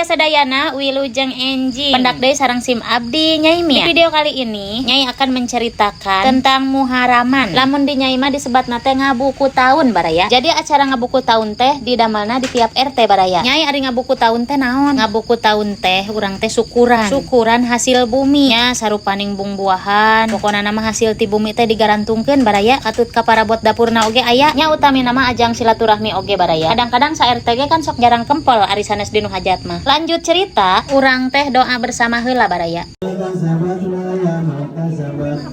Baraya sadayana, wilujeng enjing. Pendak deui sareng sim abdi, Nyai Mia. Di video kali ini Nyai akan menceritakan tentang muharaman. Lamun di Nyai mah disebatna teh ngabuku tahun, baraya. Jadi acara ngabuku tahun teh didamelna di tiap RT, baraya. Nyai, ari ngabuku tahun teh naon? Ngabuku tahun teh urang teh syukuran. Syukuran hasil bumi nya, sarupaning buah-buahan. Pokona mah hasil ti bumi teh digarantungkeun, baraya. Katut ka parabot dapurna oge aya. Nya, utamina mah ajang silaturahmi oge, baraya. Kadang-kadang sa RT ge kan sok jarang kempel ari sanes dinu hajat mah. Lanjut cerita, urang teh doa bersama heula, baraya.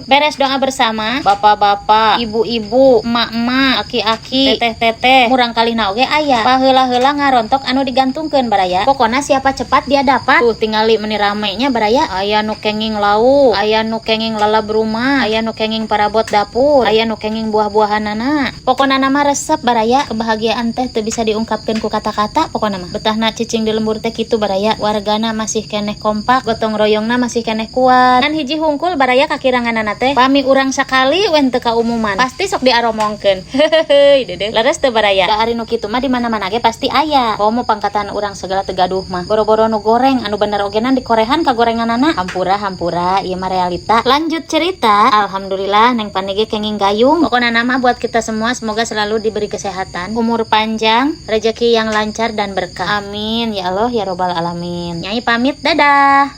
Beres doa bersama, bapak-bapak, ibu-ibu, emak-emak, aki-aki, teteh-teteh, murang kalihna oge aya. Paheula-heula ngarontok anu digantungkeun, baraya. Pokona siapa cepat dia dapat. Tuh, tingali meni ramenya, baraya. Aya nu kenging lauk, aya nu kenging lalab rumah, aya nu kenging parabot dapur, aya nu kenging buah-buahanana. Pokona mah resep, baraya. Kebahagiaan teh teu bisa diungkapkeun ku kata-kata pokona mah. Betahna cicing di lembur teh kitu, baraya. Wargana masih keneh kompak, gotong royongna masih keneh kuat. Ngan hiji hungkul, baraya, kakiranganana teh. Pami urang sakali we teu kaumuman, pasti sok diaromongkeun. Hehehe, dede. Leres teu, baraya? Da ari nu kitu mah di mana-mana ge pasti aya. Komo pangkatan urang segala teu gaduh mah. Boro-boro nu goreng, anu bener oge nan dikorehan kagorenganana. Hampura, hampura, ieu mah realita. Lanjut cerita, alhamdulillah Neng Pani ge kenging gayung. Pokokna mah buat kita semua semoga selalu diberi kesehatan, umur panjang, rezeki yang lancar dan berkah. Amin ya Allah ya robbal alamin. Nyai pamit, dadah.